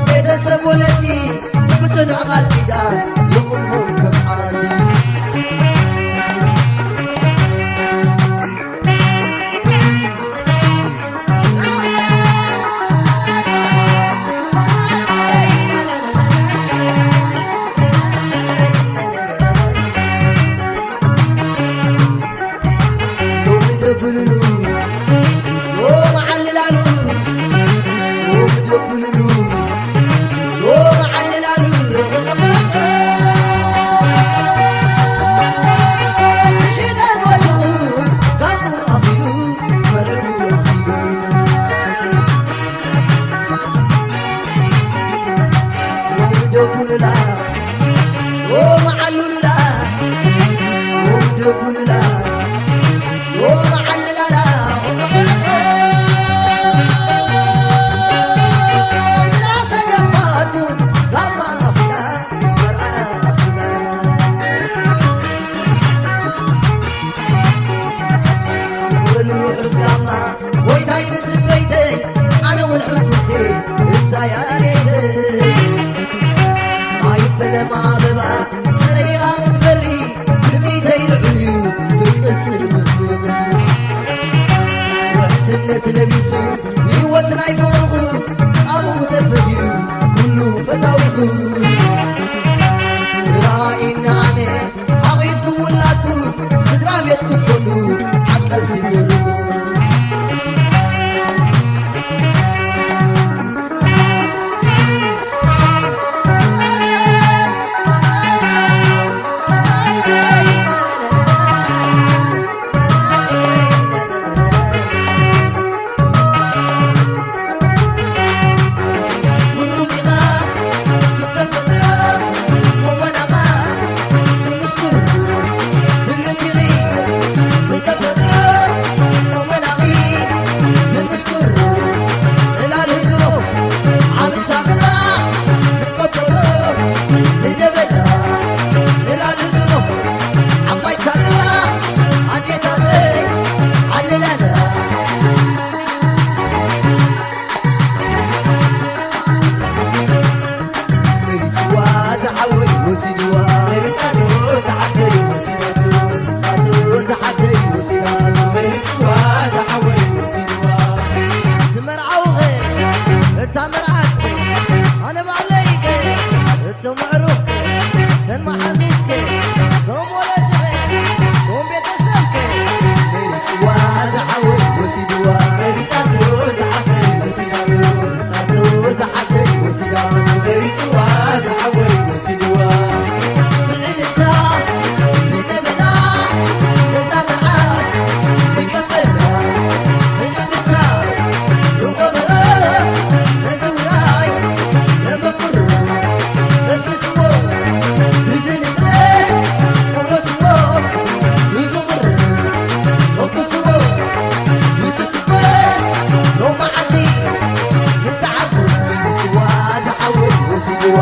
ቤተሰብ ወለዲ ብጽኑዕ ቃል ኪዳን ይቑምኹም ከም ዓዲ። ሎሚ ደብልሉ፣ ኦ መዓልላሉ፣ ኦ ደብልሉ፣ ኦ መዓልላሉ። ክሽደን ወድቑ፣ ጋሙ ኣኺሉ፣ መርዕቡ ኣኺሉ። ሎሚ ደብልላ፣ ኦ መዓልሉላ፣ ኦ ደብልላ፣ ኦ መዓልላላ፣ እናሰገባቱ ጋማ ኣፍና መርዓ ኣፍና። ወሉ ርሑስ ጋማ ጎይታይ ንስበይተይ፣ ኣነ እውን ሕጉሴ እሳ ያሬደይ። ኣይፈለም ኣበባ ተረይራ ክትበሪ፣ ትምኒተይ ልዑል እዩ ክቅጽል ምፍቕሪ። ውሕስነት ለቢሱ ህይወት ናይ ፍቕርኹም፣ ጻምኡ ተፈድዩ ኩሉ ፈታዊኹም። ራእይና ኣነ ሓቒፍኩም ውላድኩም ስድራ ቤት ክትኮኑ ዓቀብ ትዘርጉ። ዓባይ ሳግላ ኣዴታተይ ዓለላላ። መሪፅዋ ዝሓወይ ወሲድዋ። መሪፃቶ ዝሓፍተይ ወሲዳቶ። መሪፃቶ ዝሓፍተይ ወሲዳቶ። መሪፅዋ ዝሓወይ ወሲድዋ። እቲ መርዓውኸ፣ እታ መርዓትኸ፣ ኣነ ባዕለይከ፣ እቶም ኣዕሩኽከ፣ እተን መሓዙትከ፣ እቶም ወለድኸ፣ እቶም ቤተሰብከ። መሪፅዋ ዝሓወይ ወሲድዋ። መሪፃቶ ዝሓፍተይ ወሲዳቶ። መሪፃቶ ዝሓፍተይ ወሲዳቶ። መሪፅዋ ዝሓወይ ወሲድዋ። ብዕልልታ ብለመና ነዛ መርዓት ንቀበላ። ብዕልልታ ብኸበሮ ነዚ ውራይ ነመኩር። ነስንስዎ፣ ንዝንስነስ ቁረስዎ፣ ንዝቑርስ መኩስዎ፣ ንዝትኮስ ሎማዓንቲ ንተዓወት። መሪፅዋ ዝሓወይ ወሲድዋ።